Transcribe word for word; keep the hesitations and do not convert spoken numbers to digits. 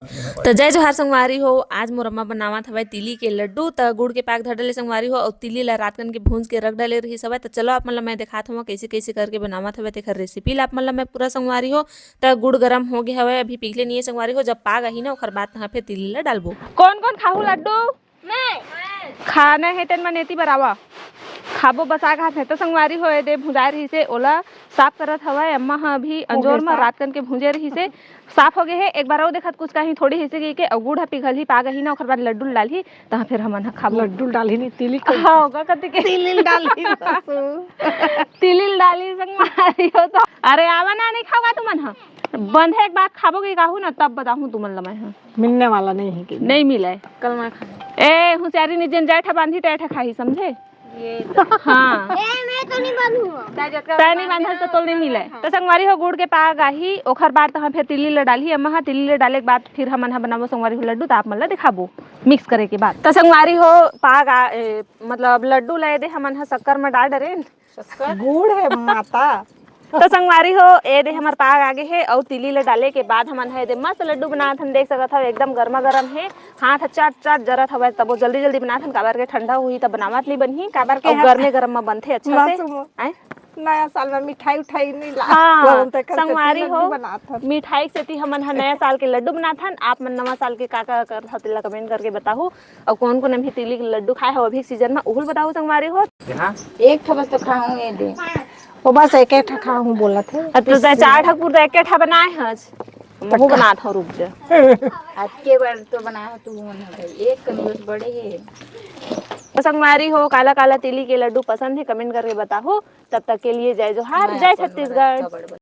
त जय जोहार संगवारी हो, आज मोर अम्मा बनावत हवय तिली के लड्डू। त गुड़ के पाक धर डले संगवारी हो, अउ तिली ला रात कन के भूंज के रख डले रहिस हवय। त चलो आप मन ला मैं देखात हवं कइसे कइसे करके बनावत हवय, तेखर रेसिपी ला आप मन ला मैं पूरा संगवारी हो। त गुड़ गरम हो गे हवय, अभी पिघले नइये संगवारी हो, जब पाक आही ना ओखर बाद तहां फिर तिली ला डालबो। कौन कौन खाहू लड्डू? मैं। खाना हे तेन मन एती बरावा खाबो बसा घात हे। त संगवारी हो, ए दे भुंजाय रहिसे, ओला साफ करत हवय अम्मा ह अभी अंजोर म। रात कन के भूंजे रहिसे, साफ हो गे हे। एक बार अउ देखत कुछ कहीं थोड़ी हिसे के, के अउ गुड़ ह पिघलही, पाक आही ना ओखर बाद लड्डू ल डालही, तहां फिर हमन ह खाबो। लड्डू ल डालही नहीं, तिली के। हाँ, ओकर कति के तिली ल डालही सासू। तिली ल डालही संगवारी हो। त अरे आवा ना, नहीं खावा तुमन ह। बंधे एक बार खाबो के काहू ना, तब बताहूं तुमन ल मैं ह। मिलने वाला नहीं है कि नहीं मिले। कल मैं खाऊं। ए हुसियारी नहीं, जेन जाय ठा बांधी तय ठा खाही, समझे? ये तो हाँ। ए, मैं तो नहीं बांधूंगा। तय नहीं बांधस त तोल नहीं मिले। त संगवारी हो, गुड़ के पाक आही, ओखर बाद तहां फिर तिली ल डालही अम्मा ह। तिली ल डाले के बाद फिर हमन ह बनाबो संगवारी हो लड्डू, त आप मन ल दिखाबो मिक्स करे के बाद। त संगवारी हो, पाक आ, ए, मतलब लड्डू ल ए दे हमन ह शक्कर म डाल डरेन। गुड़ है माता। त संगवारी हो, ए दे हमर पाक आगे हे अउ तिली ल डाले के बाद हमन ह ए दे मस्त लड्डू बनात हन। देख सकत हव, एकदम गरमा गरम हे, हाथ ह चट चट जरत हवय। तबो जल्दी जल्दी बनात हन, काबर के ठंडा होही त बनावत नहीं बनही, काबर के अउ हम गरमे गरम म बनथे अच्छा से। मासूम हो। आय? नया साल में मिठाई उठाई नहीं ला। हाँ, वो उनते कर संगवारी सेती लड्डू हो, बनात हन। मिठाई सेती हमन ह नया साल के लड्डू बनात हन। आप मन नवा साल के का का करत हव, तेला कमेंट करके बताहू। अउ कौन कौन अभी तिली के लड्डू खाए हो अभी सीजन में, उहुल बताहू संगवारी हो। एक ठो बस तो खाहूं, ये दे। वो बस एक एक ठा खाहूं बोलत हे। अब तो तैं चार ठा पूरा एक एक ठा बनाए हस। महू बनात हव, रुक जा। आज के बार तो बनाए हो तू, मन भाई एक कनी बस बड़े हे। तो संगवारी हो, काला काला तिली के लड्डू पसंद हे, कमेंट करके बताहू। तब तक के लिए जय जोहार, जय छत्तीसगढ़।